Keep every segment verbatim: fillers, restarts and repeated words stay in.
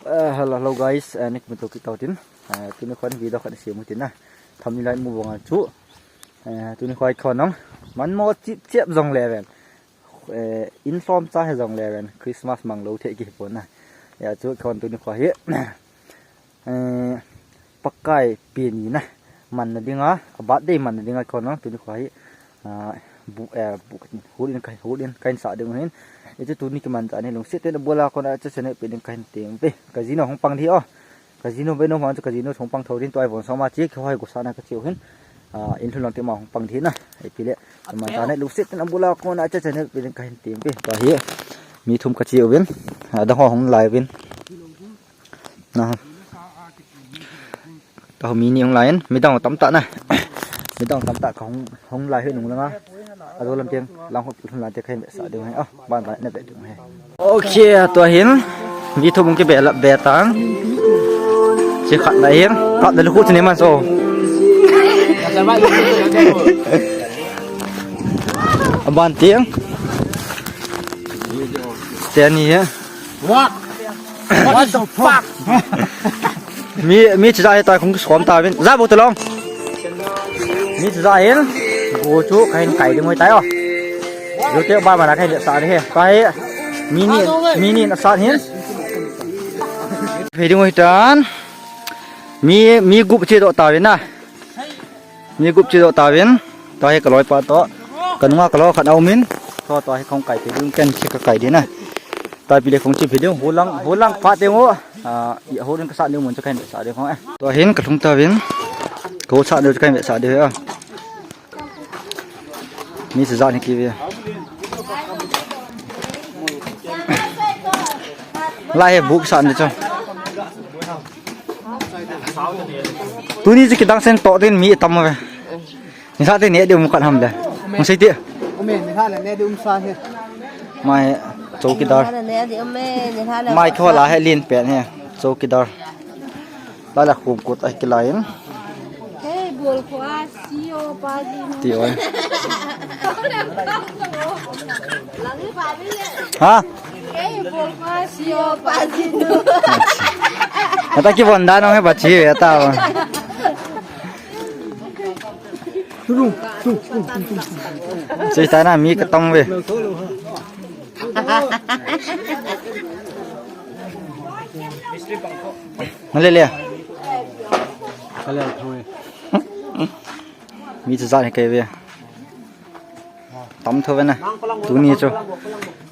Uh, hello, hello guys, uh, nik mutu ki tau tin. Uh, tuni khon video khat simu tin na. Thumbnail mu bang chu. Uh, tuni khoi khon nang. Man mo chip chip jong le ven. Uh, in from cha he jong le ven. Christmas mang lo the ki pon na. Ya chu khon tuni khoi hi. Eh, Pakai pi ni na. Man na dinga, a birthday man na dinga khon nang tuni khoi hi. Ah, bu, eh, bu, hul in kai, hul in kai sa ding hin. Itu tuni ki man ta ni lungset te na bola khon a cha chane pe ding kai tem pe. Casino hung pang di o. Casino be no man chu casino hung pang tho din to ai von so ma chi ki hoi go sa na ka chiu hin. Ah, in thun lang te ma hung pang di na. Ai pi le. Man ta ne lungset te na bola khon a cha chane pe ding kai tem pe. To hi. Mi thum ka chiu vin. Ah, da ho hung lai vin. Na. Ka mi ni hung lai in, mi dang tam ta na. Mi dang tam ta ka hung, hung lai hin hung langa. A do lam tiang, lang hop hung lai te khen sa ding hai. Ah, ban ban na be ding hai. Okay, to hin. Mi thum ki be la be tang. Chi khat na hin, khat na lu khu ni man so. A ban tiang. Te ni he. What? What the fuck? Mi, mi chi ja he ta khong som ta vin. Ja bu ta long. Mi chi ja hin. Go chu kahin kai ding hoi ta yo. Yo te ba ma na kai sa ni he. Kai mi ni, mi ni na sa hin. Pe ding hoi tan. Mi, mi gup chi do ta vin na. Mi gup chi do ta vin. Ta he ka loi pa to. Ka nunga ka lo khat au min. To, to he khong kai te ding ken chi ka kai di na. Ta pi le khong chi video. Hulang, hulang pa te ngo. Ah, ya hulang ka sa ni mun cha kai sa de khong eh. To hin ka lhung ta vin. Ko sa de kai sa de ah. Mi sa jan ki ve. Lai he buk sa ni cha. Tuni chi ki dang sen to din mi tam ve. Ni sa te ne de um kan ham le. Mo sei ti. Ume, ni sa le ne de um sa he. Mai chowkidar. Ni sa le ne de ume, ni sa le. Mai ko la he lin pen he. Chowkidar. La la khum kut ai ki lai in. Hey, bol ko a si o pa ji. Ti oi. Ha? Hey, bol ko a si o pa ji. Ata ki bonda no he bachi ve ta. Sei ta na mi ka tong ve. Na le le. Ka le thoi. Mi chu jan he kai ve. Tam tho ve na. Tuni chu.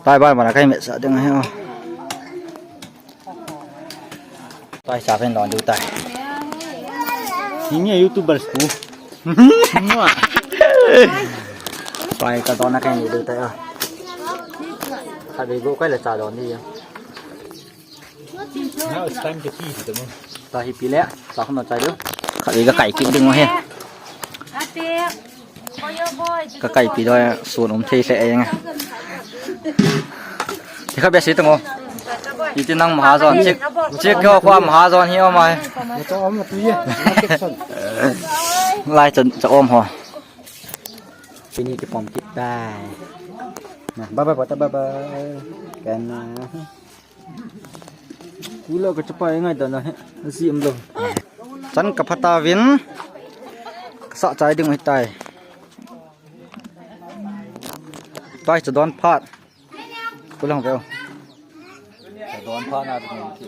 Tai bai ba na kai me sa ding he. Pai sa pen don du tai. Ni ni YouTubers tu. Pai ka don na kai ni du tai a. Ka de go kai la cha don ni. Now it's time to feed them. Ta hi pi le, ta khun chai du. Ka de ka kai ki ding he. Ate. Ka kai pi doi sun um thei hle eng. Ti kha be si tang o. Iti nang mahajon, chik, chik ho khwa mahajon hi o mai. Lai chan cha om ho. Pini ki pom kit tai. Na, bye bye, bye bye. Kan na. Kula ka chapa ngai da na he. Si um lo. Chan ka phata vin. Ka sa chai ding hoi tai. Pai cha don phat. Kula hong veo. Cha don phat na ding ki.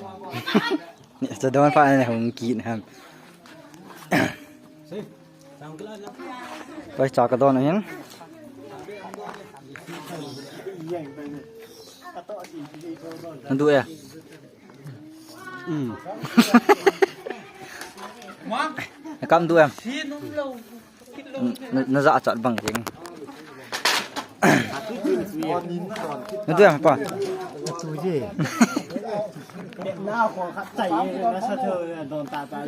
Ni cha don phat na hong ki na. Pai cha ka don hin. Na du e. Um. Na kam du em. Na, na ja chat bang jing. Na du em pa. Tu je.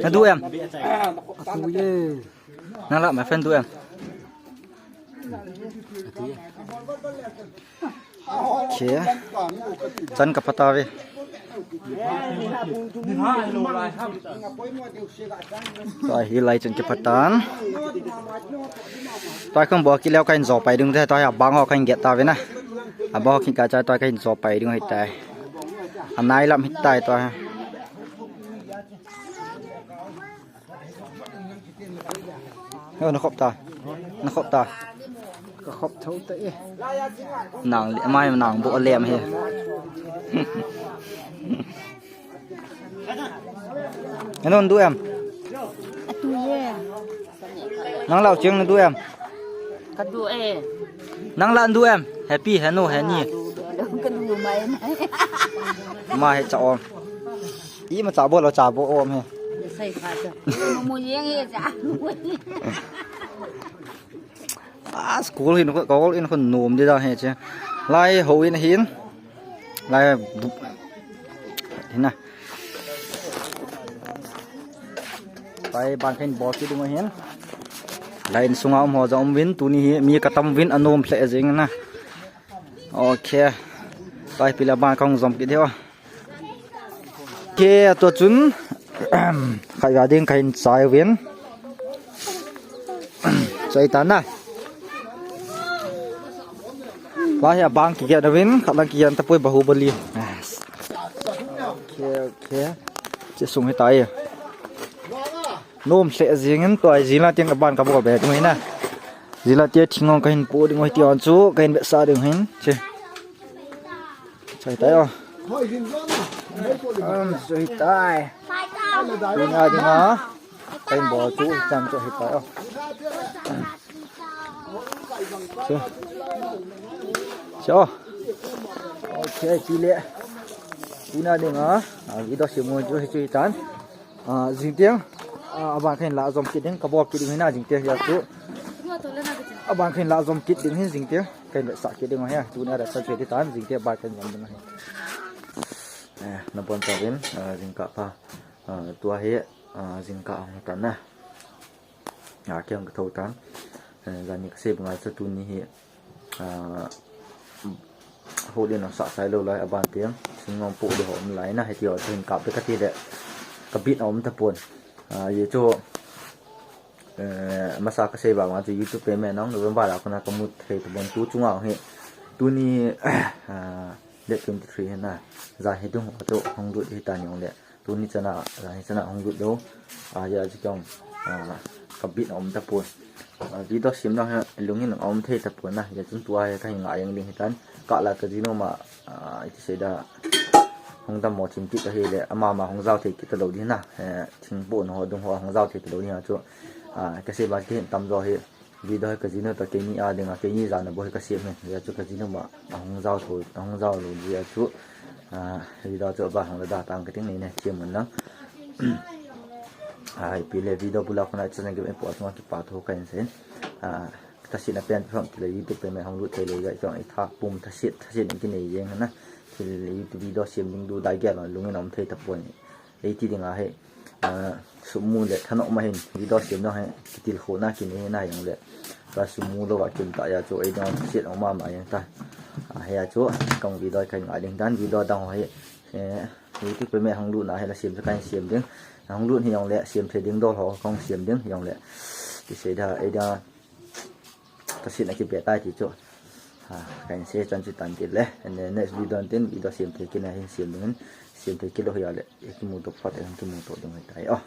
Na du em. Tu je. Nang lah, my friend tu em. Okay. Chan ka phata ve. Tua hi lai chan ki phatan. Tua khang bo ki leo kain jo pai ding te, tua hi abang ho kain get ta ve na. Abang ho kin ka cha tua kain jo pai ding hoi tai. Anai lam hit tai tua. Ơ, na khop ta. Na khop ta. Ka khop thou ta e. Nang le mai nang bo lem he. Anon du em? Atu ye. Nang lau chiang na du em? Ka du e. Nang la du em? Happy he no he ni. Ka du mai mai. Ma he cha om. Ima cha bo lo cha bo om he. Sai kha cha. Mu yeng he cha. Ah, school hin ko, ko in ko nom di da he che. Lai ho in hin. Lai bu-, hin na. Pai ban khen bol kit ding hin. Lai in sunga um ho jong um vin, tuni hi mi ka tam vin anom hle jing na. Okay. Pai pila ban kong jom kit deo. Ke, tua chun, khai ga ding kahin chai uvin. Chai ta na. Lai hi abang kigen uvin, khat lang kigen tapoi Bahubali. Yes. Okay, okay. Che sung hi tai. Nom hle jing in tua jila tiang aban ka bol be ding hi na. Jila tia thingong kahin pu ding hi tia chu, kahin be sa ding hin. Che. Choi tai o. Am, choi tai. Dinga, dinga. Kahin bol chu chan chu hi tai o. Che. Che o. Okay, chile. Tuna dinga. A, video simu chu hi chu hi tan. A, jing tiang, a, aban khen la jom kit ding, ka bol kit ding hina jing tiang ya chu. Aban khen la jom kit ding hin jing tiang, khen sa kit ding ha, tuna da sa che di tan, jing tiang ba khen jom ding ha. Eh, na bon ta vin, a, jing ka pa, a, tua he, a, jing ka hong tan na. A, kiang ka thou tan, eh, jani ka se bunga sa tuni hi, a, ho le na sa sai lo lai aban tiang, sing ngom pu de ho lai na, he ti ho, hin kap de ka ti de, ka bit om ta pon. A, ye chu, eh, masa ka sei ba ma chu YouTube payment nang November la kona ka mut thei ta bon tu chunga hi. Tuni, ah, date twenty-three hi na. Ja hi dung ho chu hong lut hi ta ni ong le. Tuni chana, ja hi chana hong lut do. A, ya chu kong, ah, ka bit om ta pon. A, video sim na hi lungin om thei ta pon na. Ya chun tua hi ka hi ngai ang ding hi tan. Ka la ka jinu ma, a, iti sei da. Hong dam mo thim kit ahi le, ama ma hong jao thei kit ta lo di na. Eh, thing po no ho dung ho hong jao thei ta lo di na chu. A, ka sei ba ki hin tam jo hi. Video hi ka jinu ta keini a dinga keini jana bo hi ka sem hi. Ya chu ka jinu ma a hong jao tho, a hong jao lo di ya chu. A, video chu ba hong la da tang ka ting nei ne, che mun na. Ai, pi le video bula kona channel ki po chunga kipa tho ka in sen. A, Thasit na pen pham ti le YouTube payment hong lut thei le ga chong i tha pum thasit, thasit ki nei jeng na. Thil YouTube video siam ding du dai gel lungin om thei ta pon. Ei ti ding a he. A, sumu le thano ma hin video siam dong he. Kitil kho na ki nei na jong le. Ka sumu lo wa kim ta ya chu ei dong thasit ong ma ma jeng ta. A, he a chu kong video kai nga ding dan video dang ho he. Eh, YouTube payment hong lut na he la siam chu kai siam ding. Hong lut hi jong le siam thei ding dol ho kong siam ding jong le. Ti sei da ei da Thasit na kipe tai ti chu. Ha, ka in sei chan chu tan ti le. And then next video tin video siam thei kit na hin siam ding. Siam thei kit lo hi a le. Kimu to phat, kimu to ding hi tai. Oh.